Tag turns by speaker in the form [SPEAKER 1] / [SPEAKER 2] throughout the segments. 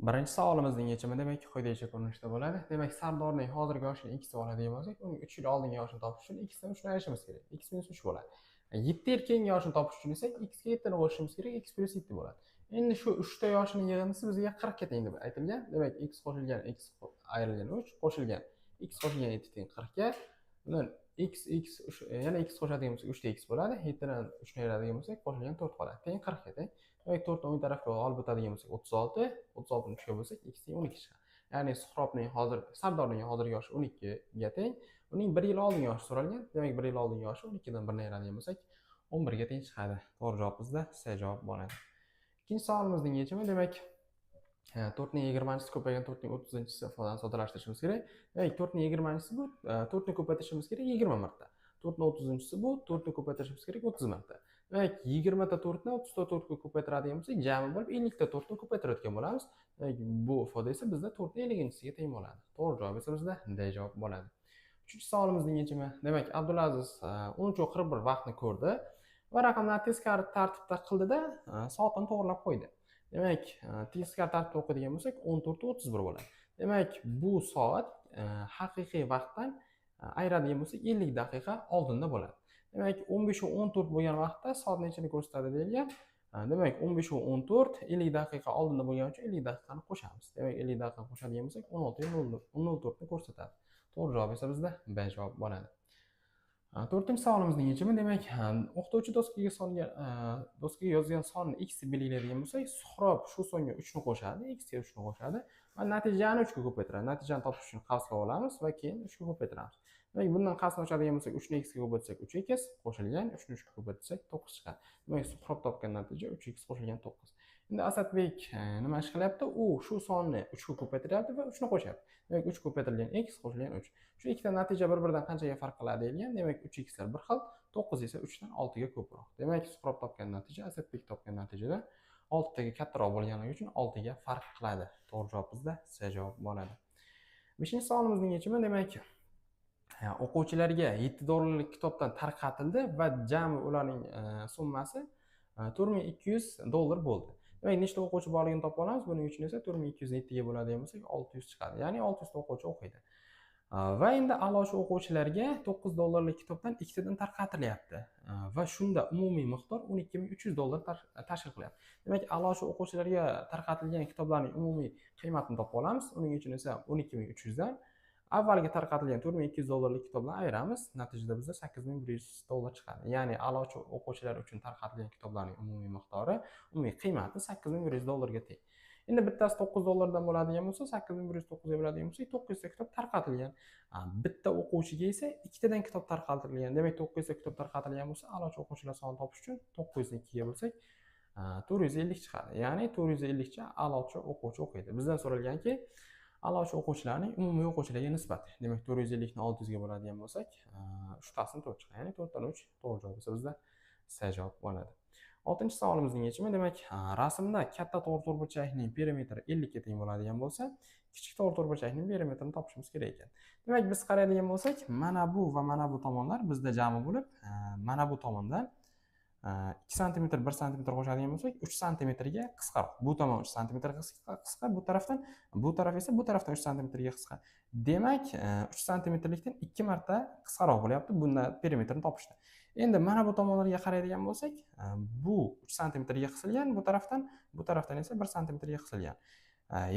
[SPEAKER 1] Birinchi savolimizning yechimi demak quyidagicha ko'rinishda bo'ladi. Demak, Sardorning hozirgi yoshini x deb oladigan bo'lsak, uning 3 yil oldingi yoshini topish uchun x dan 3 ni ayirishimiz kerak. X minus 3 bo'ladi. 7 yil keyingi yoshini topish uchun esa x ga 7 ni qo'shishimiz kerak, x plus 7 bo'ladi. Endi shu 3 ta yoshini yig'indisi bizga 40 ga teng deb aytilgan. Demak, x qo'shilgan x ayrilgan 3 qo'shilgan x qo'shilgan 7 teng 40 ga. Bundan x x yana x qo'shadigan bo'lsak 3 ta x bo'ladi. 7 dan 3 ni ayiradigan bo'lsak qo'shilgan 4 qoladi. Teng 40 ga teng. Demak, 4 ni o'ng tarafga olib o'tadigan bo'lsak 36, 36 ni 3 ga bo'lsak x teng 12 chiqadi. Ya'ni Suhrobning hozir Sardorning hozirgi yoshi 12 ga teng. Uning 1 yil oldingi yoshi so'ralgan. Demak, 1 yil oldingi yoshi 12 dan 1 ni ayiradigan bo'lsak 11 ga teng chiqadi. To'g'ri javob bizda C javob bo'ladi. Ikkinchi savolimizning yechimi demak 4 ning 20-chisi ko'paygan 4 ning 30-chisi ifodani soddalashtirishimiz kerak. Demak, 4 ning 20-chisi bu 4 ni ko'paytirishimiz kerak 20 marta. 4 ning 30-chisi bu 4 ni ko'paytirishimiz kerak 30 marta. Demak, 20 ta 4 ni 30 ta 4 ga ko'paytiradigan bo'lsak, jami bo'lib 50 ta 4 ni ko'paytirayotgan bo'lamiz. Demak, bu ifoda esa bizda 4 ning 50-chisiga teng bo'ladi. To'g'ri javob esa bizda D javob bo'ladi. Uchinchi savolimizning yechimi. Demak, Abdulaziz 13:41 vaqtni ko'rdi va raqamlarni teskari tartibda qildida soatini to'g'rilab qo'ydi. Demak, teskari tartibda o'qiydigan bo'lsak 14:31 bo'ladi. Demak, bu soat haqiqiy vaqtdan ayiradigan bo'lsak 50 daqiqa oldinda bo'ladi. Demak, 15:14 bo'lgan vaqtda soat nechani ko'rsatadi deyilgan. Demak, 15:14 50 daqiqa oldinda bo'lgani uchun 50 daqiqani qo'shamiz. Demak, 50 daqiqa qo'shadigan bo'lsak 16:04 ni ko'rsatadi. To'g'ri javob esa bizda B javob bo'ladi. To'rtinchi savolimizning yechimi demak, o'qituvchi doskaga solgan doskaga yozgan sonni x deb belgilaydigan bo'lsak, Suhrob shu songa 3 ni qo'shadi, x ga 3 ni qo'shadi va natijani 3 ga ko'paytiradi. Natijani topish uchun qavslab olamiz va keyin 3 ga ko'paytiramiz. Demak, bundan qavsni ochadigan bo'lsak, 3 ni x ga ko'paytirsak 3x qo'shilgan 3 ni 3 ga ko'paytirsak 9 chiqadi. Demak, Suhrob topgan natija 3x qo'shilgan 9. Endi Asadbek nima ish qilyapti? U shu sonni 3 ga ko'paytiryapti va 3 ni qo'shyapti. Demak, 3 ko'paytirilgan x qo'shilgan 3. Shu ikkita natija bir-biridan qanchaga farq qiladi deyilgan. Demak, 3x lar bir xil, 9 esa 3 dan 6 ga ko'proq. Demak, Suhrob topgan natija Asadbek topgan natijadan 6 taga kattaroq bo'lganligi uchun 6 ga farq qiladi. To'g'ri javob bizda C javob bo'ladi. 5-savolimizning yechimi demak, o'quvchilarga 7 dollarlik kitobdan tarqatildi va jami ularning summasi 4200 dollar bo'ldi. Demak, nechta o'quvchi borligini topib olamiz. Buning uchun esa 4200 ni 7 ga bo'ladigan bo'lsak 600 chiqadi. Ya'ni 600 ta o'quvchi o'qiydi. Va endi a'lochi o'quvchilarga 9 dollarlik kitobdan ikkitadan tarqatilyapti. Va shunda umumiy miqdor 12300 dollar tashkil qilyapti. Demak, a'lochi o'quvchilarga tarqatilgan kitoblarning umumiy qiymatini topib olamiz. Uning uchun esa 12300 dan avvalgi tarqatilgan 4200 dollarlik kitobdan ayiramiz. Natijada bizda 8100 dollar chiqadi. Ya'ni a'lochi o'quvchilar uchun tarqatilgan kitoblarning umumiy miqdori, umumiy qiymati 8100 dollarga teng. Endi bittasi 9 dollardan bo'ladigan bo'lsa, 8109 ga bo'ladigan bo'lsa, 900 ta kitob tarqatilgan. Bitta o'quvchiga esa ikkitadan kitob tarqatilgan. Demak, 900 ta kitob tarqatilgan bo'lsa, a'lochi o'quvchilar sonini topish uchun 900 ni 2 ga bo'lsak, 450 chiqadi. Ya'ni 450 cha a'lochi o'quvchi o'qiydi. Bizdan so'ralganki, a'lochi o'quvchilarning umumiy o'quvchilarga nisbati. Demak, 450 ni 600 ga bo'ladigan bo'lsak, 3 taqsim 4 chiqadi. Ya'ni 4 dan 3 to'g'ri javob esa bizda C javob bo'ladi. 6-savolimizning yechimi demak, rasmda katta to'g'ri to'rtburchakning perimetri 50 ga teng bo'ladigan bo'lsa, kichik to'g'ri to'rtburchakning perimetrini topishimiz kerak ekan. Demak, biz qaraydigan bo'lsak, mana bu va mana bu tomonlar bizda jami bo'lib, mana bu tomondan 2 sm 1 sm qo'shadigan bo'lsak, 3 santimetrga qisqaroq. Bu tomon 3 sm qisqa, bu tarafdan, bu taraf esa bu tarafdan 3 santimetrga qisqa. Demak, 3 santimetrlikdan 2 marta qisqaroq bo'lyapti bunda perimetrini topishda. Endi mana bu tomonlarga qaraydigan bo'lsak, bu 3 santimetrga qisilgan, bu tarafdan, bu tarafdan esa 1 santimetrga qisilgan.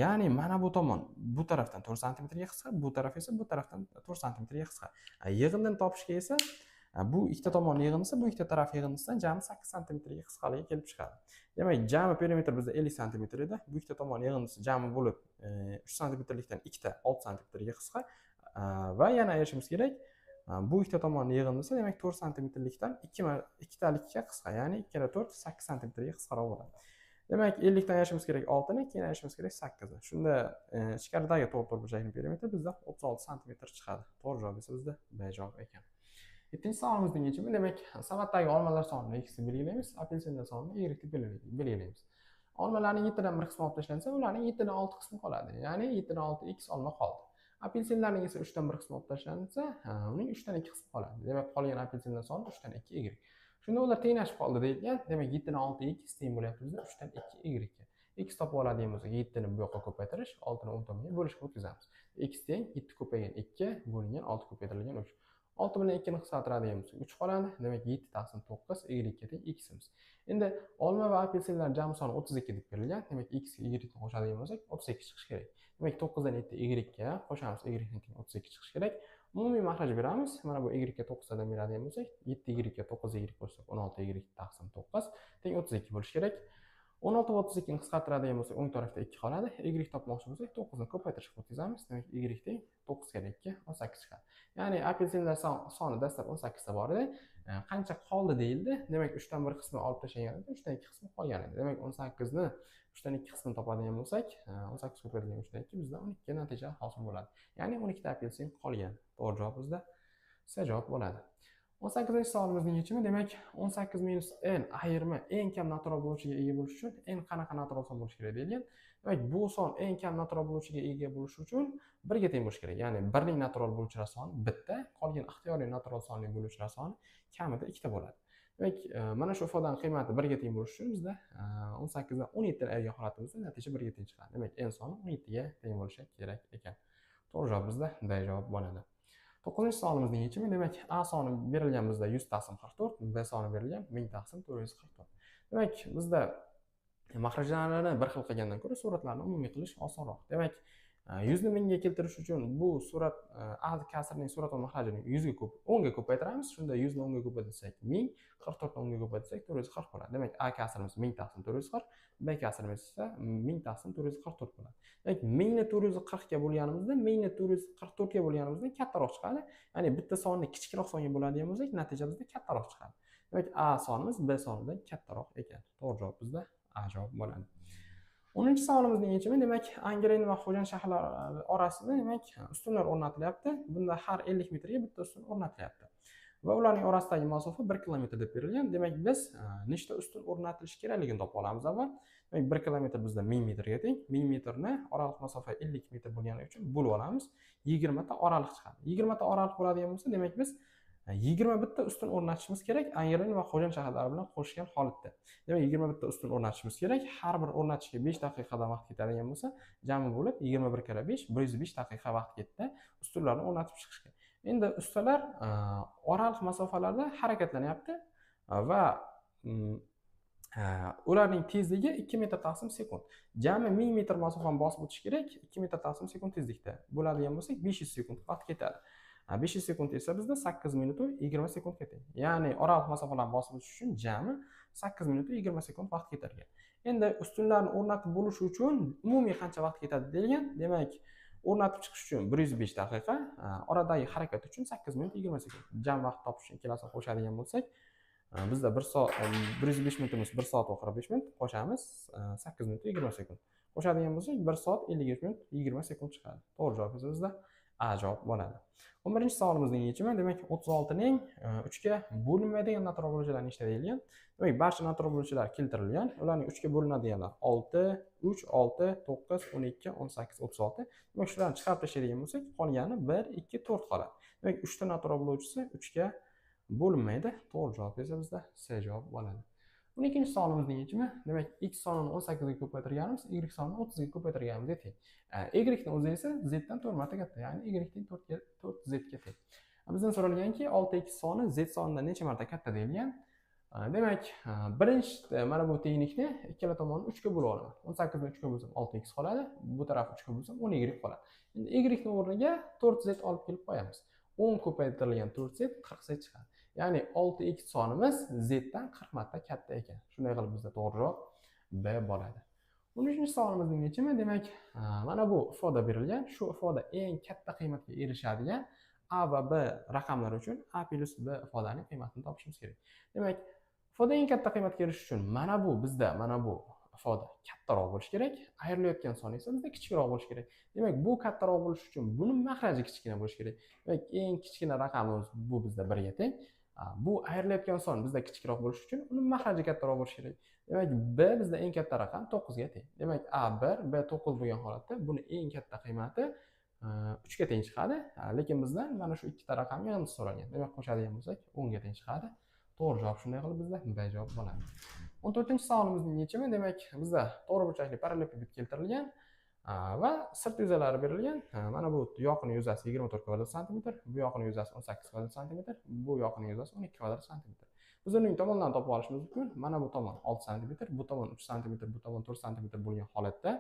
[SPEAKER 1] Ya'ni mana bu tomon bu tarafdan 4 santimetrga qisqa, bu taraf esa bu tarafdan 4 santimetrga qisqa. Yig'indini topishga esa bu ikkita tomon yig'indisi, bu ikkita taraf yig'indisidan jami 8 santimetrga qisqaligi kelib chiqadi. Demak, jami perimetr bizda 50 santimetr edi. Bu ikkita tomon yig'indisi jami bo'lib 3 santimetrlikdan ikkita 6 santimetrga qisqa va yana ayirishimiz kerak. Bu ikkita tomon yig'indisi demak 4 santimetrlikdan ikkitalikka qisqa, ya'ni 2 kara 4 8 santimetrga qisqaroq bo'ladi. Demak, 50 dan ayirishimiz kerak 6 ni, keyin ayirishimiz kerak 8 ni. Shunda ichkaridagi to'g'ri to'rtburchakning perimetri bizda 36 santimetr chiqadi. To'g'ri javob esa bizda B javob ekan. 7-savolimizning yechimi demak, savatdagi olmalar sonini x deb belgilaymiz, apelsinlar sonini y deb belgilaymiz. Olmalarning 7 dan 1 qismi olib tashlansa, ularning 7 dan 6 qismi qoladi. Ya'ni 7 dan 6 x olma qoldi. Apelsinlarning esa 3 dan 1 qismi olib tashlansa, uning 3 dan 2 qismi qoladi. Demak, qolgan apelsinlar soni 3 dan 2 y. Shunda ular tenglashib qoldi deyilgan. Demak, 7 dan 6 x teng bo'lyapti bizda 3 dan 2 y ga. X topib oladigan bo'lsak, 7 ni bu yoqqa ko'paytirish, 6 ni o'ng tomonga bo'lishga o'tkazamiz. X teng 7 ko'paygan 2 bo'lingan 6 ko'paytirilgan 3. 6 bilan 2 ni qisqartiradigan bo'lsak 3 qoladi. Demak 7 taqsim 9 y ga teng ximiz. Endi olma va apelsinlar jami soni 32 deb berilgan. Demak x ga y ni qo'shadigan bo'lsak 32 chiqishi kerak. Demak 9 dan 7 y ga qo'shamiz, y teng 32 chiqishi kerak. Umumiy mahraj beramiz. Mana bu y ga 9 dan beradigan bo'lsak 7 y ga 9 y qo'shsak 16 y taqsim 9 teng 32 bo'lishi kerak. 16 va 32 ni qisqartiradigan bo'lsak o'ng tarafda 2 qoladi. Y topmoqchi bo'lsak 9 ni ko'paytirishga o'tkazamiz. Demak y teng 9 ga 2 18 chiqadi. Ya'ni apelsinlar soni dastlab 18 ta bor edi. Qancha qoldi deyildi. Demak 3 dan 1 qismini olib tashlaganida 3 dan 2 qismi qolgan edi. Demak 18 ni 3 dan 2 qismini topadigan bo'lsak 18 ko'paytirilgan 3 dan 2 bizda 12 natija hosil bo'ladi. Ya'ni 12 ta apelsin qolgan. To'g'ri javob bizda C javob bo'ladi. 18-savolimizning yechimi, demak 18 minus n ayirma eng kam natural bo'luvchiga ega bo'lish uchun n qanaqa natural son bo'lishi kerak deyilgan. Demak bu son eng kam natural bo'luvchiga ega bo'lishi uchun 1 ga teng bo'lishi kerak. Ya'ni 1 ning natural bo'luvchilar soni bitta, qolgan ixtiyoriy natural sonning bo'luvchilar soni kamida 2 ta bo'ladi. Demak mana shu ifodaning qiymati 1 ga teng bo'lishi uchun bizda 18 dan 17 ni ayirgan holatimizda natija 1 ga teng chiqadi. Demak n soni 17 ga teng bo'lishi kerak ekan. To'g'ri javob bizda D javob bo'ladi. 9-savolimizning yechimi, demak A soni berilgan bizda 100 taqsim 44, B soni berilgan 1000 taqsim 444. Demak bizda mahrajlarni bir xil qilgandan ko'ra suratlarni umumiy qilish osonroq. Demak 100 ni 1000 ga keltirish uchun bu surat A kasrining surat va mahrajini 100 ga 10 ga ko'paytiramiz. Shunda 100 ni 10 ga ko'paytirsak 1000, 44 ni 10 ga ko'paytirsak 440 bo'ladi. Demak A kasrimiz 1000 taqsim 440, B kasrimiz esa 1000 taqsim 444 bo'ladi. Demak 1000 ni 440 ga bo'lganimizda 1000 ni 444 ga bo'lganimizda kattaroq chiqadi. Ya'ni bitta sonni kichikroq songa bo'ladigan bo'lsak, natija bizda kattaroq chiqadi. Demak A sonimiz B sonidan kattaroq ekan. To'g'ri javob bizda A javob bo'ladi. 10-savolimizning yechimi, demak Angren va Xo'jand shaharlari orasida demak ustunlar o'rnatilyapti. Bunda har 50 metrga bitta ustun o'rnatilyapti. Va ularning orasidagi masofa 1 kilometr deb berilgan. Demak biz nechta ustun o'rnatilishi kerakligini topib olamiz avval. Demak 1 kilometr bizda 1000 metrga teng. 1000 metrni oraliq masofa 50 metr bo'lgani uchun bo'lib olamiz. 20 ta oraliq chiqadi. 20 ta oraliq bo'ladigan bo'lsa, demak biz 21 ta ustun o'rnatishimiz kerak Angren va Xo'jand shaharlari bilan qo'shgan holatda. Demak 21 ta ustun o'rnatishimiz kerak. Har bir o'rnatishga 5 daqiqadan vaqt ketadigan bo'lsa, jami bo'lib 21 karra 5 105 daqiqa vaqt ketdi ustunlarni o'rnatib chiqishga. Endi ustalar oraliq masofalarda harakatlanyapti va ularning tezligi 2 metr taqsim sekund. Jami 1000 metr masofani bosib o'tish kerak 2 metr taqsim sekund tezlikda. Bo'ladigan bo'lsak 500 sekund vaqt ketadi. 500 sekund esa bizda 8 minut 20 sekundga teng. Ya'ni oraliq masofalarni bosib o'tish uchun jami 8 minut 20 sekund vaqt ketar ekan. Endi ustunlarni o'rnatib bo'lish uchun umumiy qancha vaqt ketadi deyilgan. Demak, o'rnatib chiqish uchun 105 daqiqa, oradagi harakat uchun 8 minut 20 sekund. Jam vaqt topish uchun ikkalasini qo'shadigan bo'lsak, bizda 1 soat 105 minutimiz 1 soat va 45 minut qo'shamiz 8 minut 20 sekund. Qo'shadigan bo'lsak 1 soat 53 minut 20 sekund chiqadi. To'g'ri javob bizda A javob bo'ladi. 11-savolimizning yechimi, demak 36 ning 3 ga bo'linmaydigan natural bo'luvchilar nechta deyilgan. Demak, barcha natural bo'luvchilar keltirilgan. Ularning 3 ga bo'linadiganlar 6, 3, 6, 9, 12, 18, 36. Demak, shularni chiqarib tashlaydigan bo'lsak, qolgani 1, 2, 4 qoladi. Demak, 3 ta natural bo'luvchisi 3 ga bo'linmaydi. To'g'ri javob esa bizda C javob bo'ladi. 12-savolimizning yechimi, demak x sonini 18 ga ko'paytirganimiz y sonini 30 ga ko'paytirganimizga teng. Y ni o'zi esa z dan 4 marta katta, ya'ni y teng 4 z ga teng. Bizdan so'ralganki 6x soni z sonidan necha marta katta deyilgan. Demak, birinchi mana bu tenglikni ikkala tomonni 3 ga bo'lib olaman. 18 ni 3 ga bo'lsam 6x qoladi, bu taraf 3 ga bo'lsam 10y qoladi. Endi y ni o'rniga 4z olib kelib qo'yamiz. 10 ko'paytirilgan 4z 40z chiqadi. Ya'ni 6x sonimiz z dan 40 marta katta ekan. Shunday qilib bizda to'g'ri javob B bo'ladi. 13-savolimizning yechimi, demak, mana bu ifoda berilgan. Shu ifoda eng katta qiymatga erishadigan A va B raqamlari uchun A plus B ifodaning qiymatini topishimiz kerak. Demak, ifoda eng katta qiymatga erishish uchun mana bu bizda mana bu ifoda kattaroq bo'lishi kerak, ayrilayotgan son esa bizda kichikroq bo'lishi kerak. Demak, bu kattaroq bo'lishi uchun buni mahraji kichkina bo'lishi kerak. Demak, eng kichkina raqamimiz bu bizda 1 ga teng. Bu ayrilayotgan son bizda kichikroq bo'lishi uchun uni mahraji kattaroq bo'lishi kerak. Demak, B bizda eng katta raqam 9 ga teng. Demak, A 1, B 9 bo'lgan holatda buni eng katta qiymati 3 ga teng chiqadi. Lekin bizdan mana shu ikkita raqam yig'indisi so'ralgan. Demak, qo'shadigan bo'lsak 10 ga teng chiqadi. To'g'ri javob shunday qilib bizda B javob bo'ladi. 14-savolimizning yechimi, demak, bizda to'g'riburchakli parallelepiped keltirilgan va sirt yuzalari berilgan. Mana bu yoqini yuzasi 24 kvadrat santimetr, bu yoqini yuzasi 18 kvadrat santimetr, bu yoqini yuzasi 12 kvadrat santimetr. Biz uning tomondan topib olishimiz mumkin. Mana bu tomon 6 santimetr, bu tomon 3 santimetr, bu tomon 4 santimetr bo'lgan holatda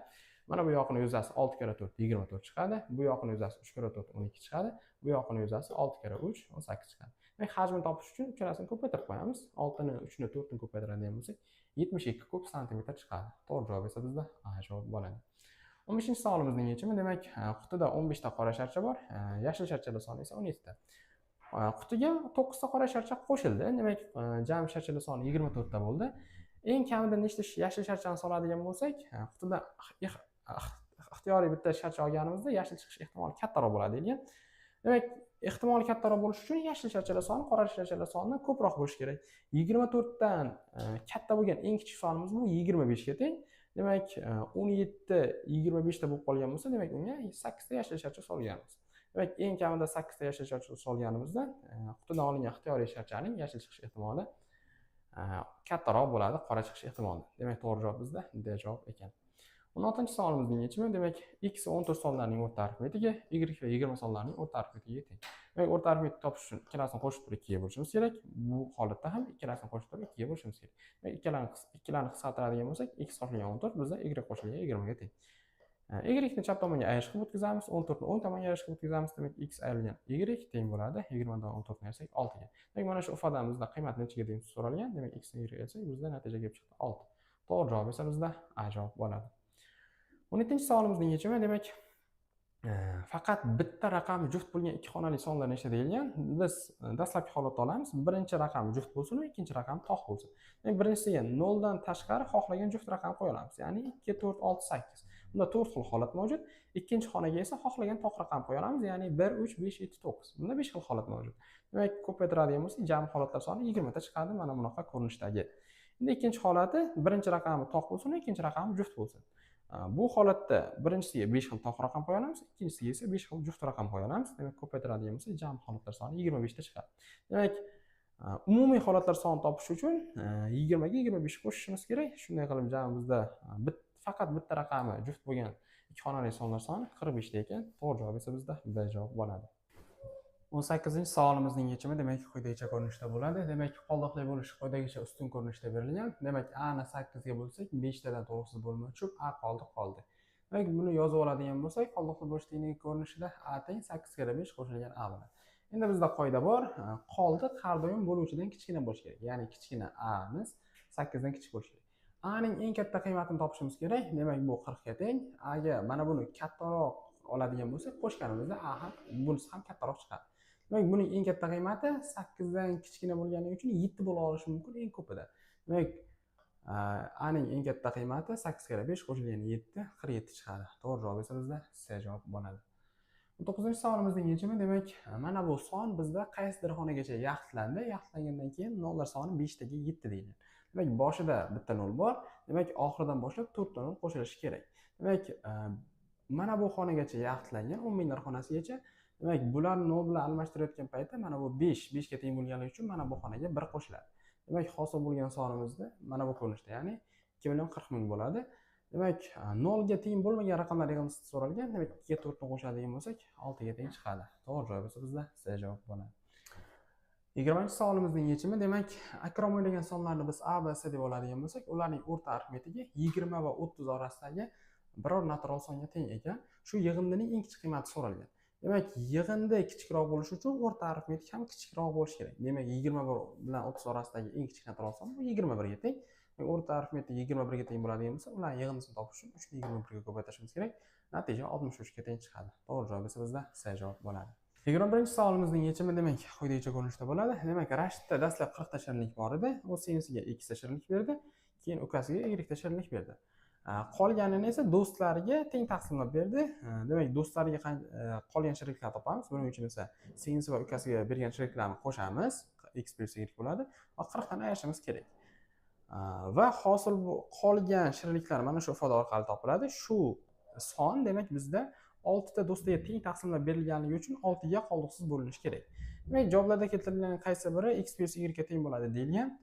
[SPEAKER 1] mana bu yoqini yuzasi 6 karra 4 24 chiqadi, bu yoqini yuzasi 3 karra 4 12 chiqadi, bu yoqini yuzasi 6 karra 3 18 chiqadi. Demak, hajmini topish uchun uchalasini ko'paytirib qo'yamiz. 6 ni 3 ni 4 ni ko'paytiradigan bo'lsak, 72 kub santimetr chiqadi. To'g'ri javob esa bizda A javob bo'ladi. 15-savolimizning yechimi, demak, qutida 15 ta qora sharcha bor, yashil sharchalar soni esa 17 ta. Qutiga 9 ta qora sharcha qo'shildi. Demak, jami sharchalar soni 24 ta bo'ldi. Eng kamida nechta yashil sharchani soladigan bo'lsak, qutida ixtiyoriy bitta sharcha olganimizda yashil chiqish ehtimoli kattaroq bo'ladi deyilgan. Demak, ehtimoli kattaroq bo'lishi uchun yashil sharchalar soni qora sharchalar sonidan ko'proq bo'lishi kerak. 24 dan katta bo'lgan eng kichik sonimiz bu 25 ga teng. Demak, 17 25 ta bo'lib qolgan bo'lsa, demak unga 8 ta yashil sharcha solganmiz. Demak, eng kamida 8 ta yashil sharcha solganimizda qutidan olingan ixtiyoriy sharchaning yashil chiqish ehtimoli kattaroq bo'ladi qora chiqish ehtimolidan. Demak, to'g'ri javob bizda D javob ekan. 16-savolimizning yechimi, demak, x 14 sonlarining o'rta arifmetigi y va 20 sonlarining o'rta arifmetigiga teng. Demak, o'rta arifmetik topish uchun ikkalasini qo'shib turib 2 ga bo'lishimiz kerak. Bu holatda ham ikkalasini qo'shib turib 2 ga bo'lishimiz kerak. Demak, ikkilarni qisqartiradigan bo'lsak, x qo'shilgan 14 bizda y qo'shilgan 20 ga teng. Y ni chap tomonga ayirish qilib o'tkazamiz, 14 ni o'ng tomonga ayirish qilib o'tkazamiz. Demak, x ayrilgan y teng bo'ladi 20 dan 14 ni ayirsak 6 ga. Demak, mana shu ifoda bizda qiymat nechaga teng so'ralgan. Demak, x ni y ayirsak bizda natija kelib chiqdi 6. To'g'ri javob esa bizda A javob bo'ladi. 17-savolimizning yechimi, demak, faqat bitta raqam juft bo'lgan ikki xonali sonlar nechta deyilgan. Biz dastlabki holatda olamiz. Birinchi raqam juft bo'lsin va ikkinchi raqam toq bo'lsin. Demak, birinchisiga 0 dan tashqari xohlagan juft raqam qo'ya olamiz. Ya'ni 2, 4, 6, 8. Bunda 4 xil holat mavjud. Ikkinchi xonaga esa xohlagan toq raqam qo'ya olamiz, ya'ni 1, 3, 5, 7, 9. Bunda 5 xil holat mavjud. Demak, ko'paytiradigan bo'lsak, jami holatlar soni 20 ta chiqadi mana bunaqa ko'rinishdagi. Endi ikkinchi holati birinchi raqami toq bo'lsin va ikkinchi raqami juft bo'lsin. Bu holatda birinchisiga 5 xil toq raqam qo'ya olamiz, ikkinchisiga esa 5 xil juft raqam qo'ya olamiz. Demak, ko'paytiradigan bo'lsak, jami holatlar soni 25 ta chiqadi. Demak, umumiy holatlar sonini topish uchun 20 ga 25 qo'shishimiz kerak. Shunday qilib jamimizda faqat bitta raqami juft bo'lgan ikki xonali sonlar soni 45 ta ekan. To'g'ri javob esa bizda B javob bo'ladi. 18-savolimizning yechimi, demak, quyidagicha ko'rinishda bo'ladi. Demak, qoldiqli bo'lish quyidagicha ustun ko'rinishda berilgan. Demak, A ni 8 ga bo'lsak, 5 tadan to'liqsiz bo'lma tushib, A qoldi qoldi. Demak, buni yozib oladigan bo'lsak, qoldiqli bo'lish tengligi ko'rinishida A teng 8 karra 5 qo'shilgan A bo'ladi. Endi bizda qoida bor, qoldiq har doim bo'luvchidan kichkina bo'lishi kerak. Ya'ni kichkina A-miz 8 dan kichik bo'lishi kerak. A ning eng katta qiymatini topishimiz kerak. Demak, bu 40 ga teng. A ga mana buni kattaroq oladigan bo'lsak, qo'shganimizda A ham, bunisi ham kattaroq chiqadi. Demak, buning eng katta qiymati 8 dan kichkina bo'lgani uchun 7 bo'la olishi mumkin eng ko'pida. Demak, A ning eng katta qiymati 8 karra 5 qo'shilgan 7, 47 chiqadi. To'g'ri javob esa bizda C javob bo'ladi. 19-savolimizning yechimi, demak, mana bu son bizda qaysidir xonagacha yaxlitlandi. Yaxlitlangandan keyin nollar soni 5 taga 7 deyilgan. Demak, boshida bitta nol bor. Demak, oxiridan boshlab 4 ta nol qo'shilishi kerak. Demak, mana bu xonagacha yaxlitlangan 10 minglar xonasigacha. Demak, bularni 0 bilan almashtirayotgan paytda mana bu 5 ga teng bo'lganligi uchun mana bu xonaga 1 qo'shiladi. Demak, hosil bo'lgan sonimizda mana bu ko'rinishda, ya'ni 2 million 40 ming bo'ladi. Demak, 0 ga teng bo'lmagan raqamlar yig'indisi so'ralgan. Demak, 2 ga 4 ni qo'shadigan bo'lsak, 6 ga teng chiqadi. To'g'ri javob esa bizda C javob bo'ladi. 20-savolimizning yechimi, demak, Akrom o'ylagan sonlarni biz A, B, C deb oladigan bo'lsak, ularning o'rta arifmetigi 20 va 30 orasidagi biror natural songa teng ekan. Shu yig'indining eng kichik qiymati so'ralgan. Demak, yig'indi kichikroq bo'lishi uchun o'rta arifmetik ham kichikroq bo'lishi kerak. Demak, 21 bilan 30 orasidagi eng kichik natural son bu 21 ga teng. Demak, o'rta arifmetik 21 ga teng bo'ladigan bo'lsa, ularning yig'indisini topish uchun 3 ni 21 ga ko'paytirishimiz kerak. Natija 63 ga teng chiqadi. To'g'ri javob esa bizda C javob bo'ladi. 21-savolimizning yechimi, demak, quyidagicha ko'rinishda bo'ladi. Demak, Rashidda dastlab 40 ta shirinlik bor edi. U singlisiga 2 ta shirinlik berdi, keyin ukasiga Y ta shirinlik berdi. Qolganini esa do'stlariga teng taqsimlab berdi. Demak, do'stlariga qolgan shirinliklarni topamiz. Buning uchun esa singlisi va ukasiga bergan shirinliklarni qo'shamiz. X plyus Y bo'ladi va 40 dan ayirishimiz kerak. Va hosil qolgan shirinliklar mana shu ifoda orqali topiladi. Shu son, demak, bizda 6 ta do'stiga teng taqsimlab berilganligi uchun 6 ga qoldiqsiz bo'linishi kerak. Demak, javoblarda keltirilgan qaysi biri x plyus y ga teng bo'ladi deyilgan.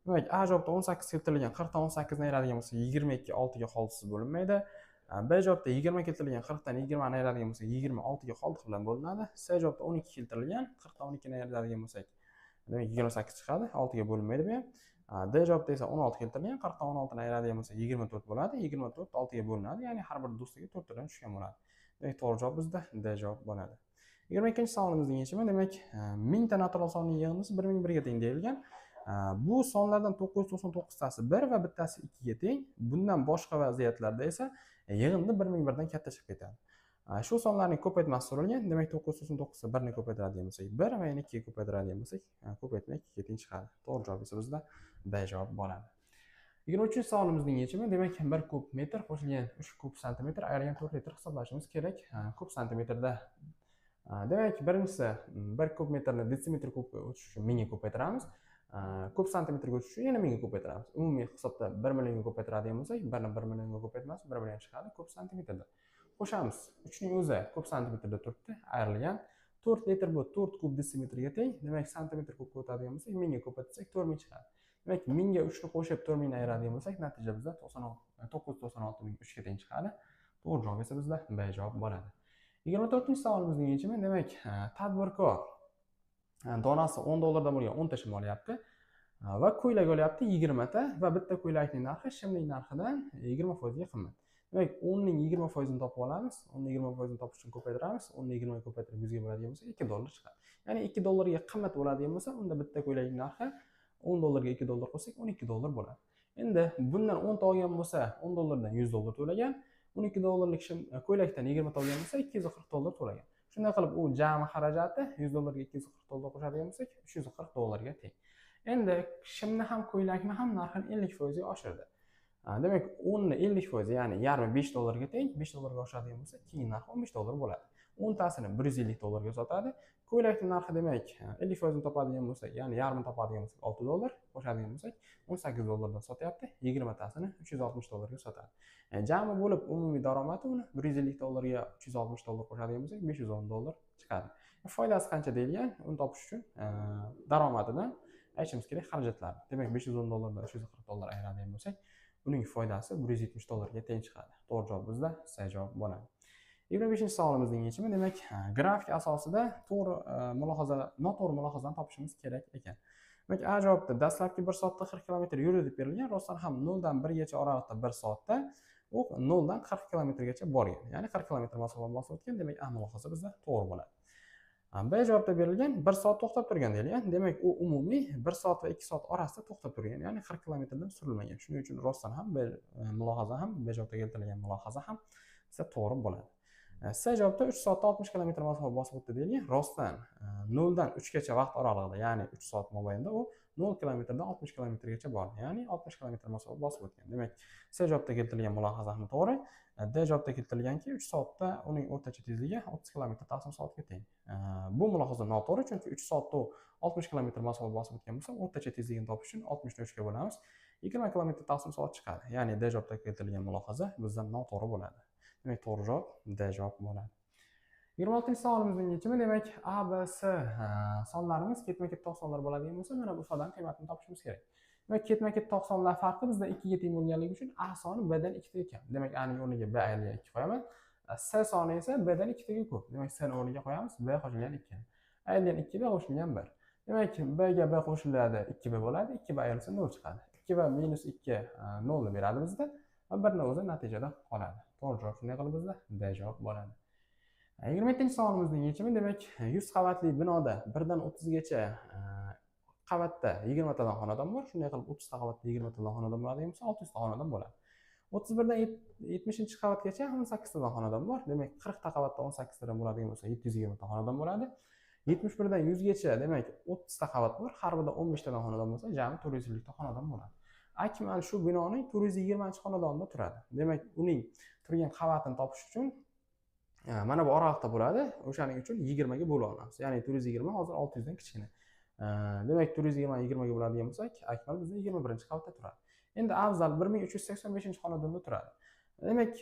[SPEAKER 1] Demak, A javobda 18 keltirilgan, 40 dan 18 ni ayiradigan bo'lsak 22 6 ga qoldiqsiz bo'linmaydi. B javobda 20 keltirilgan, 40 dan 20 ni ayiradigan bo'lsak 26 ga qoldiq bilan bo'linadi. C javobda 12 keltirilgan, 40 dan 12 ni ayiradigan bo'lsak demak 28 chiqadi, 6 ga bo'linmaydi bu ham. D javobda esa 16 keltirilgan, 40 dan 16 ni ayiradigan bo'lsak 24 bo'ladi, 24 6 ga bo'linadi, ya'ni har bir do'stiga 4 tadan tushgan bo'ladi. Demak, to'g'ri javob bizda D javob bo'ladi. 22-savolimizning yechimi, demak, 1000 ta natural sonning yig'indisi 1001 ga teng deyilgan. Bu sonlardan 999 tasi 1 va bittasi 2 ga teng. Bundan boshqa vaziyatlarda esa yig'indi 1001 dan katta chiqib ketadi. Shu sonlarning ko'paytmasi so'ralgan. Demak, 999 ta 1 ni ko'paytiradigan bo'lsak 1 va yana 2 ga ko'paytiradigan bo'lsak ko'paytma 2 ga teng chiqadi. To'g'ri javob esa bizda B javob bo'ladi. 23-savolimizning yechimi, demak, 1 kub metr qo'shilgan 3 kub santimetr ayrilgan 4 litr hisoblashimiz kerak. Kub santimetrda. Demak, birinchisi 1 kub metrni detsimetr kubga o'tish uchun 1000 ga ko'paytiramiz. Kub santimetrga o'tish uchun yana 1000 ga ko'paytiramiz. Umumiy hisobda 1 millionga ko'paytiradigan bo'lsak, 1 ni 1 millionga ko'paytmasi 1 million chiqadi kub santimetrda. Qo'shamiz. 3 ning o'zi kub santimetrda turibdi, ayrilgan 4 litr bu 4 kub detsimetrga teng. Demak, santimetr kubga o'tadigan bo'lsak, 1000 ga ko'paytirsak 4000 chiqadi. Demak, 1000 ga 3 ni qo'shib 4000 ni ayiradigan bo'lsak, natija bizda 996 003 ga teng chiqadi. To'g'ri javob esa bizda B javob bo'ladi. 24-savolimizning yechimi, demak, tadbirkor donasi 10 dollardan bo'lgan 10 ta shim olyapti va ko'ylak olyapti 20 ta va bitta ko'ylakning narxi shimning narxidan 20% ga qimmat. Demak, 10 ning 20% ni topib olamiz. 10 ning 20% ni topish uchun ko'paytiramiz. 10 ni 20 ga ko'paytirib 100 ga bo'ladigan bo'lsa 2 dollar chiqadi. Ya'ni 2 dollarga qimmat bo'ladigan bo'lsa, unda bitta ko'ylakning narxi 10 dollarga 2 dollar qo'shsak 12 dollar bo'ladi. Endi bundan 10 ta olgan bo'lsa, 10 dollardan 100 dollar to'lagan. 12 dollarlik shim ko'ylakdan 20 ta olgan bo'lsa 240 dollar to'lagan. Shunday qilib u jami xarajati 100 dollarga 240 dollar qo'shadigan bo'lsak 340 dollarga teng. Endi shimni ham ko'ylakni ham narxini 50% ga oshirdi. Demak, 10 ni 50%, ya'ni yarmi 5 dollarga teng, 5 dollarga oshiradigan bo'lsa, keyin narxi 15 dollar bo'ladi. 10 tasini 150 dollarga sotadi. Ko'ylakning narxi demak 50% ni topadigan bo'lsak, ya'ni yarmini topadigan bo'lsak 6 dollar, qo'shadigan bo'lsak 18 dollardan sotyapti, 20 tasini 360 dollarga sotadi. Jami bo'lib umumiy daromadi uni 150 dollarga 360 dollar qo'shadigan bo'lsak 510 dollar chiqadi. Foydasi qancha deyilgan? Uni topish uchun daromadidan aytishimiz kerak xarajatlarni. Demak, 510 dollardan 340 dollar ayiradigan bo'lsak, uning foydasi 170 dollarga teng chiqadi. To'g'ri javob bizda C javob bo'ladi. 25-savolimizning yechimi, demak, grafik asosida to'g'ri mulohaza, noto'g'ri mulohazani topishimiz kerak ekan. Demak, A javobda dastlabki 1 soatda 40 km yurdi deb berilgan. Rostdan ham 0 dan 1 gacha oraliqda 1 soatda u 0 dan 40 kilometrgacha borgan. Ya'ni 40 kilometr masofa bosib o'tgan. Demak, A mulohaza bizda to'g'ri bo'ladi. B javobda berilgan 1 soat to'xtab turgan deyilgan. Demak, u umumiy 1 soat va 2 soat orasida to'xtab turgan, ya'ni 40 kilometrdan surilmagan. Shuning uchun rostdan ham B mulohaza ham, B javobda keltirilgan mulohaza ham bizda to'g'ri bo'ladi. C javobda 3 soatda 60 km masofa bosib o'tdi deyilgan. Rostdan 0 dan 3 gacha vaqt oralig'ida, ya'ni 3 soat mobaynida u 0 kilometrdan 60 kilometrgacha bordi, ya'ni 60 kilometr masofa bosib o'tgan. Demak, C javobda keltirilgan mulohaza ham to'g'ri. D javobda keltirilganki 3 soatda uning o'rtacha tezligi 30 km taqsim soatga teng. Bu mulohaza noto'g'ri, chunki 3 soatda u 60 km masofa bosib o'tgan bo'lsa, o'rtacha tezligini topish uchun 60 ni 3 ga bo'lamiz, 20 km taqsim soat chiqadi. Ya'ni D javobda keltirilgan mulohaza bizdan noto'g'ri bo'ladi. Demak, to'g'ri javob D javob bo'ladi. 26-savolimizning yechimi, demak, A, B, C sonlarimiz ketma-ket tog' sonlar bo'ladigan bo'lsa, mana bu ifodaning qiymatini topishimiz kerak. Demak, ketma-ket tog' sonlar farqi bizda 2 ga teng bo'lganligi uchun A soni B dan 2 taga kam. Demak, A ning o'rniga B ayrilgan 2 qo'yaman. C soni esa B dan 2 taga ko'p. Demak, C ning o'rniga qo'yamiz B qo'shilgan 2. Ayrilgan 2 B qo'shilgan 1. Demak, B ga B qo'shiladi 2B bo'ladi, 2B ayrilsa 0 chiqadi. 2B minus 2 0 ni beradi bizda va 1 ni o'zi natijada qoladi. To'g'ri javob shunday qilib bizda D javob bo'ladi. 27-savolimizning yechimi, demak, 100 qavatli binoda 1 dan 30 gacha qavatda 20 tadan xonadon bor. Shunday qilib 30 ta qavatda 20 tadan xonadon bo'ladigan bo'lsa, 600 ta xonadon bo'ladi. 31 dan 70-qavatgacha 18 tadan xonadon bor. Demak, 40 ta qavatda 18 tadan bo'ladigan bo'lsa, 720 ta xonadon bo'ladi. 71 dan 100 gacha, demak, 30 ta qavat bor. Har birida 15 tadan xonadon bo'lsa, jami 450 ta xonadon bo'ladi. Akmal shu binoning 420-xonadonida turadi. Demak, uning turgan qavatini topish uchun mana bu oraliqda bo'ladi. O'shaning uchun 20 ga bo'la olamiz. Ya'ni 420 hozir 600 dan kichkina. Demak, 420 20 ga bo'ladigan bo'lsak, Akmal bizda 21-qavatda turadi. Endi Afzal 1385-xonadonda turadi. Demak,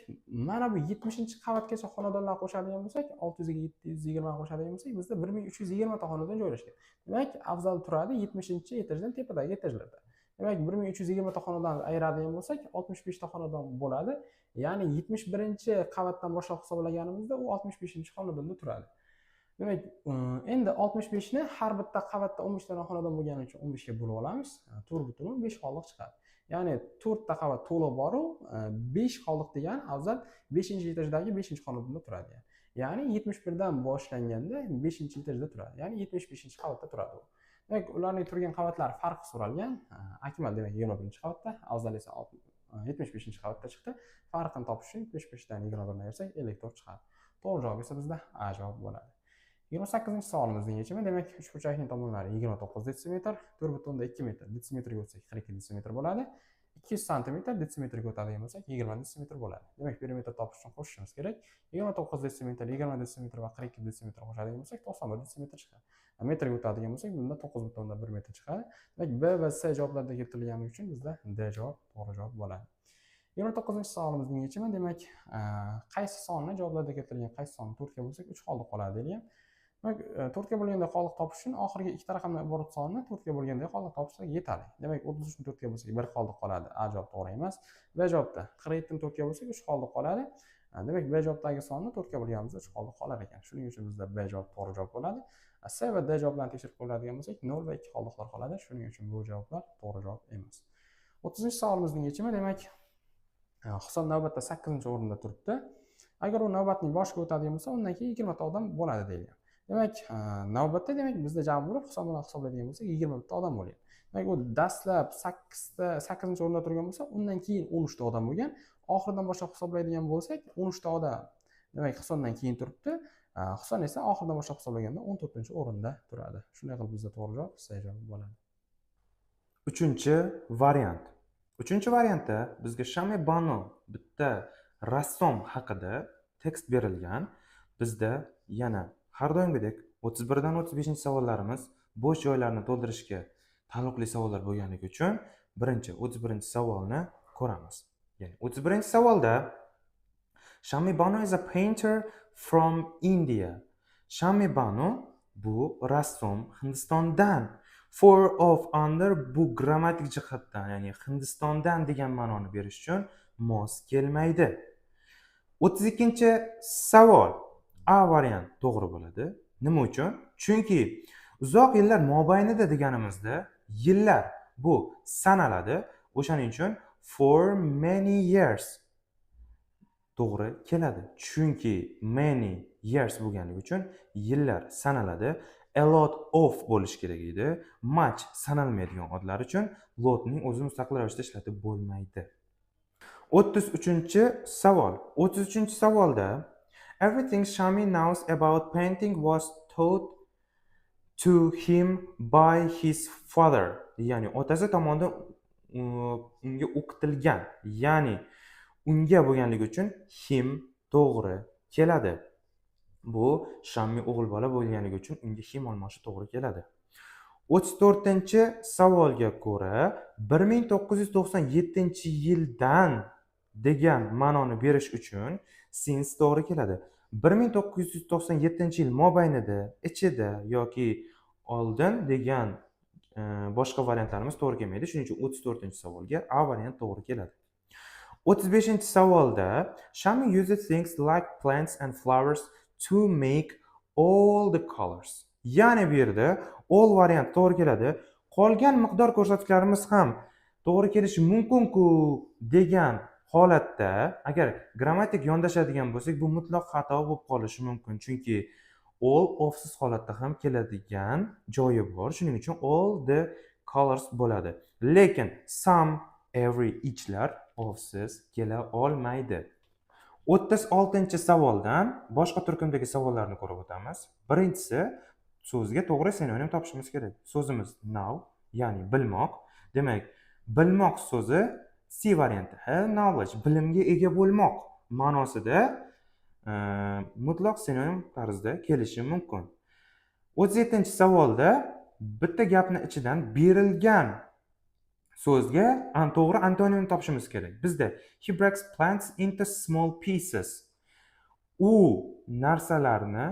[SPEAKER 1] mana bu 70-qavatgacha xonadonlar qo'shadigan bo'lsak, 600 ga 720 qo'shadigan bo'lsak, bizda 1320 ta xonadon joylashgan. Demak, Afzal turadi 70-etajdan tepadagi etajlarda. Demak, 1320 ta xonadon ayiradigan bo'lsak, 65 ta xonadon bo'ladi. Ya'ni 71-qavatdan boshlab hisoblaganimizda, u 65-xonadonda turadi. Demak, endi 65 ni har bitta qavatda 15 tadan xonadon bo'lgani uchun 15 ga bo'lib olamiz. 4,5 qoldiq chiqadi. Ya'ni to'rtta qavat to'liq boru, besh qoldiq degani Afzal beshinchi etajdagi beshinchi xonadonda turadi. Ya'ni 71 dan boshlanganda beshinchi etajda turadi, ya'ni 75-qavatda turadi u. Demak, ularning turgan qavatlari farqi so'ralgan. Akmal, demak, 21-qavatda, Afzal esa 75-qavatda chiqdi. Farqini topish uchun 75 dan 21 ni ayirsak, 54 chiqadi. To'g'ri javob esa bizda A javob bo'ladi. 28-savolimizning yechimi. Demak, uchburchakning tomonlari 29 detsimetr, 4,2 metr detsimetrga o'tsak, 42 detsimetr bo'ladi. 200 santimetr detsimetrga o'tadigan bo'lsak, 20 detsimetr bo'ladi. Demak, perimetr topish uchun qo'shishimiz kerak. 29 detsimetr, 20 detsimetr va 42 detsimetr qo'shadigan bo'lsak, 91 detsimetr chiqadi. Metrga o'tadigan bo'lsak, bunda 9,1 metr chiqadi. Demak, B va C javoblarda keltirilgani uchun bizda D javob to'g'ri javob bo'ladi. 29-savolimizning yechimi. Demak, qaysi sonni, javoblarda keltirilgan qaysi sonni to'rtga bo'lsak, uch qoldiq qoladi deyilgan. Demak, to'rtga bo'lganda qoldiq topish uchun oxirgi ikkita raqamdan iborat sonni to'rtga bo'lganda qoldiq topsak yetadi. Demak, 33 ni to'rtga bo'lsak, bir qoldiq qoladi. A javob to'g'ri emas. B javobda 47 ni to'rtga bo'lsak, uch qoldiq qoladi. Demak, B javobdagi sonni to'rtga bo'lganimizda uch qoldiq qolar ekan. Shuning uchun bizda B javob to'g'ri javob bo'ladi. C va D javoblarni tekshirib ko'radigan bo'lsak, 0 va 2 qoldiqlar qoladi. Shuning uchun bu javoblar to'g'ri javob emas. 30-savolimizning yechimi. Demak, Husan navbatda sakkizinchi o'rinda turibdi. Agar u navbatning boshiga o'tadigan bo'lsa, undan keyin 20 ta odam bo'ladi deyilgan. Demak, navbatda, demak, bizda jami bo'lib, Husan bilan hisoblaydigan bo'lsak, 21 ta odam bo'lgan. Demak, u dastlab sakkizta, sakkizinchi o'rinda turgan bo'lsa, undan keyin 13 ta odam bo'lgan. Oxiridan boshlab hisoblaydigan bo'lsak, 13 ta odam, demak, Husondan keyin turibdi. Huson esa oxiridan boshlab hisoblaganda 14-o'rinda turadi. Shunday qilib, bizda to'g'ri javob C javobi bo'ladi.
[SPEAKER 2] Uchinchi variant. Uchinchi variantda bizga Shami Bano, bitta rassom haqida tekst berilgan. Bizda yana har doimgidek 31 dan 35-savollarimiz bo'sh joylarni to'ldirishga taalluqli savollar bo'lganligi uchun birinchi 31-savolni ko'ramiz. Ya'ni 31-savolda Shami Bano is a painter from India. Shami Bano bu rassom Hindistondan. For, of, under bu grammatik jihatdan, ya'ni Hindistondan degan ma'noni berish uchun mos kelmaydi. 32-savol A variant to'g'ri bo'ladi. Nima uchun? Chunki uzoq yillar mobaynida deganimizda yillar bu sanaladi. O'shaning uchun for many years to'g'ri keladi. Chunki many years bo'lganligi uchun yillar sanaladi. A lot of bo'lishi kerak edi. Much sanalmaydigan odlar uchun lotning o'zi mustaqil ravishda ishlatib bo'lmaydi. 33-savol. 33-savolda everything Shami knows about painting was taught to him by his father. Ya'ni otasi tomonidan unga o'qitilgan. Ya'ni unga bo'lganligi uchun him to'g'ri keladi. Bu Shammi o'g'il bola bo'lganligi uchun unga him olmoshi to'g'ri keladi. 34-savolga ko'ra 1997-yildan degan ma'noni berish uchun since to'g'ri keladi. 1997-yil mobaynida, ichida yoki oldin degan boshqa variantlarimiz to'g'ri kelmaydi. Shuning uchun 34-savolga A variant to'g'ri keladi. 35-savolda Shami uses things like plants and flowers to make all the colors. Ya'ni bu yerda all variant to'g'ri keladi. Qolgan miqdor ko'rsatkichlarimiz ham to'g'ri kelishi mumkin-ku degan holatda agar grammatik yondashadigan bo'lsak, bu mutlaq xato bo'lib qolishi mumkin. Chunki all ofsiz holatda ham keladigan joyi bor. Shuning uchun all the colors bo'ladi. Lekin some, every, eachlar ofsiz kela olmaydi. 36-savoldan boshqa turkumdagi savollarni ko'rib o'tamiz. Birinchisi, so'zga to'g'ri sinonim topishimiz kerak. So'zimiz know, ya'ni bilmoq. Demak, bilmoq so'zi C varianti. Have knowledge, bilimga ega bo'lmoq ma'nosida mutlaq sinonim tarzda kelishi mumkin. 37-savolda bitta gapni ichidan berilgan so'zga to'g'ri antonimni topishimiz kerak. Bizda he breaks plants into small pieces. U narsalarni,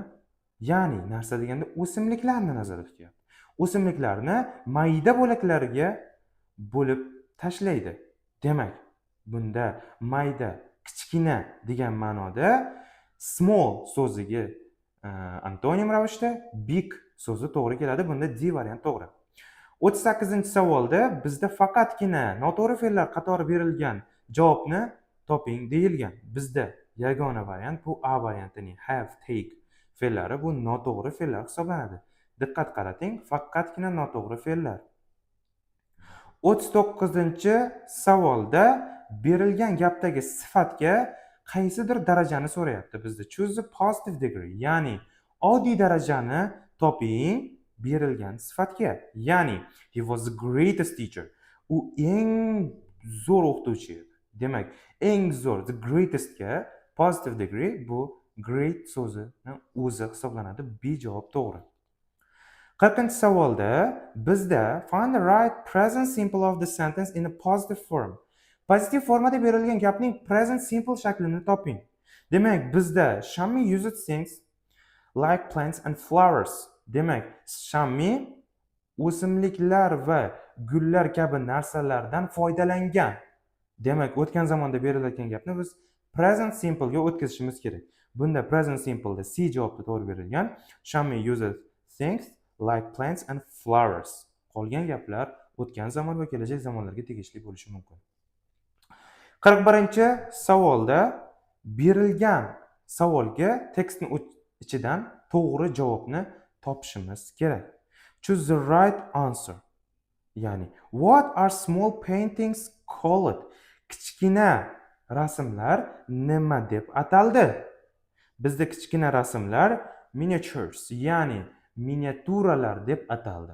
[SPEAKER 2] ya'ni narsa deganda o'simliklarni nazarda tutyapti. O'simliklarni mayda bo'laklarga Bo'lib tashlaydi. Demak, bunda mayda, kichkina degan ma'noda small so'ziga antonim ravishda big so'zi to'g'ri keladi. Bunda D variant to'g'ri. 38-savolda bizda faqatgina noto'g'ri fe'llar qatori berilgan javobni toping deyilgan. Bizda yagona variant bu A variantining have, take fe'llari, bu noto'g'ri fe'llar hisoblanadi. Diqqat qarating, faqatgina noto'g'ri fe'llar. 39-savolda berilgan gapdagi sifatga qaysidir darajani so'rayapti bizda. Choose the positive degree, ya'ni oddiy darajani toping berilgan sifatga. Ya'ni he was the greatest teacher. U eng zo'r o'qituvchi edi. Demak, eng zo'r, the greatestga positive degree bu great so'zini o'zi hisoblanadi. B javob to'g'ri. 40-savolda bizda find the right present simple of the sentence in a positive form. Pozitiv formada berilgan gapning present simple shaklini toping. Demak, bizda Shammi used things like plants and flowers. Demak, Shammi o'simliklar va gullar kabi narsalardan foydalangan. Demak, o'tgan zamonda berilayotgan gapni biz present simplega o'tkazishimiz kerak. Bunda present simpleda C javobda to'g'ri berilgan. Shammi uses things like plants and flowers. Qolgan gaplar o'tgan zamon va kelajak zamonlarga tegishli bo'lishi mumkin. 41-savolda berilgan savolga tekstni ichidan to'g'ri javobni topishimiz kerak. Choose the right answer. Ya'ni what are small paintings called? Kichkina rasmlar nima deb ataldi? Bizda kichkina rasmlar miniatures, ya'ni miniatyuralar deb ataldi.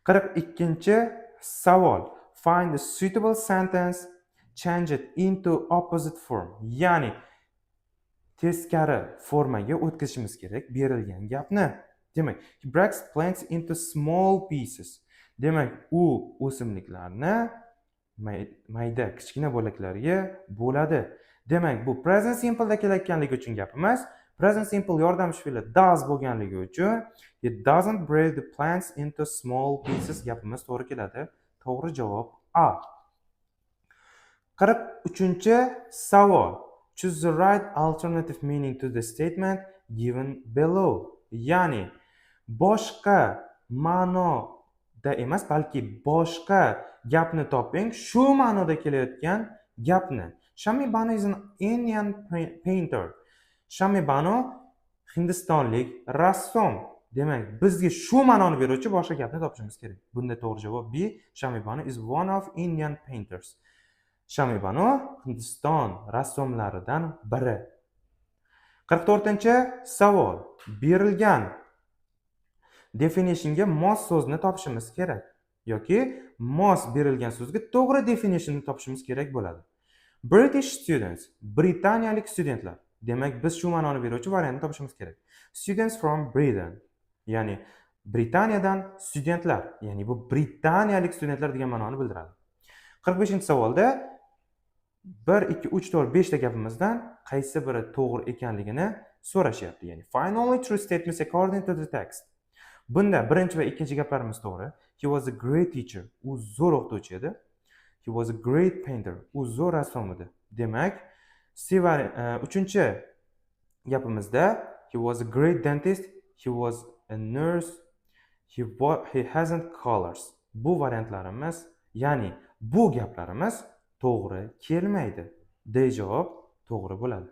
[SPEAKER 2] 42-savol. Find the suitable sentence, change it into opposite form. Ya'ni teskari formaga o'tkazishimiz kerak berilgan gapni. Demak, he breaks plants into small pieces. Demak, u o'simliklarni mayda, kichkina bo'laklarga bo'ladi. Demak, bu present simpleda kelayotganligi uchun gapimiz present simple yordamchi fe'li does bo'lganligi uchun he doesn't break the plants into small pieces gapimiz to'g'ri keladi. To'g'ri javob A. 43-savol. Choose the right alternative meaning to the statement given below. Ya'ni boshqa ma'noda emas, balki boshqa gapni toping, shu ma'noda kelayotgan gapni. Shammi Banu is an Indian painter. Shammi Banu hindistonlik rassom. Demak, bizga shu ma'noni beruvchi boshqa gapni topishimiz kerak. Bunda to'g'ri javob B. Shammi Banu is one of Indian painters. Shammi Banu Hindiston rassomlaridan biri. 44-savol. Berilgan definitionga mos so'zni topishimiz kerak yoki mos berilgan so'zga to'g'ri definitionni topishimiz kerak bo'ladi. British students, britaniyalik studentlar. Demak, biz shu ma'noni beruvchi variantni topishimiz kerak. Students from Britain, ya'ni Britaniyadan studentlar, ya'ni bu britaniyalik studentlar degan ma'noni bildiradi. 45-savolda 1, 2, 3, 4, 5 ta gapimizdan qaysi biri to'g'ri ekanligini so'rashyapti. Ya'ni find only true statements according to the text. Bunda birinchi va ikkinchi gaplarimiz to'g'ri. He was a great teacher. U zo'r o'qituvchi edi. He was a great painter. U zo'r rassom edi. Demak, C uchinchi gapimizda he was a great dentist, he was a nurse, he hasn't colors. Bu variantlarimiz, ya'ni bu gaplarimiz to'g'ri kelmaydi. D javob to'g'ri bo'ladi.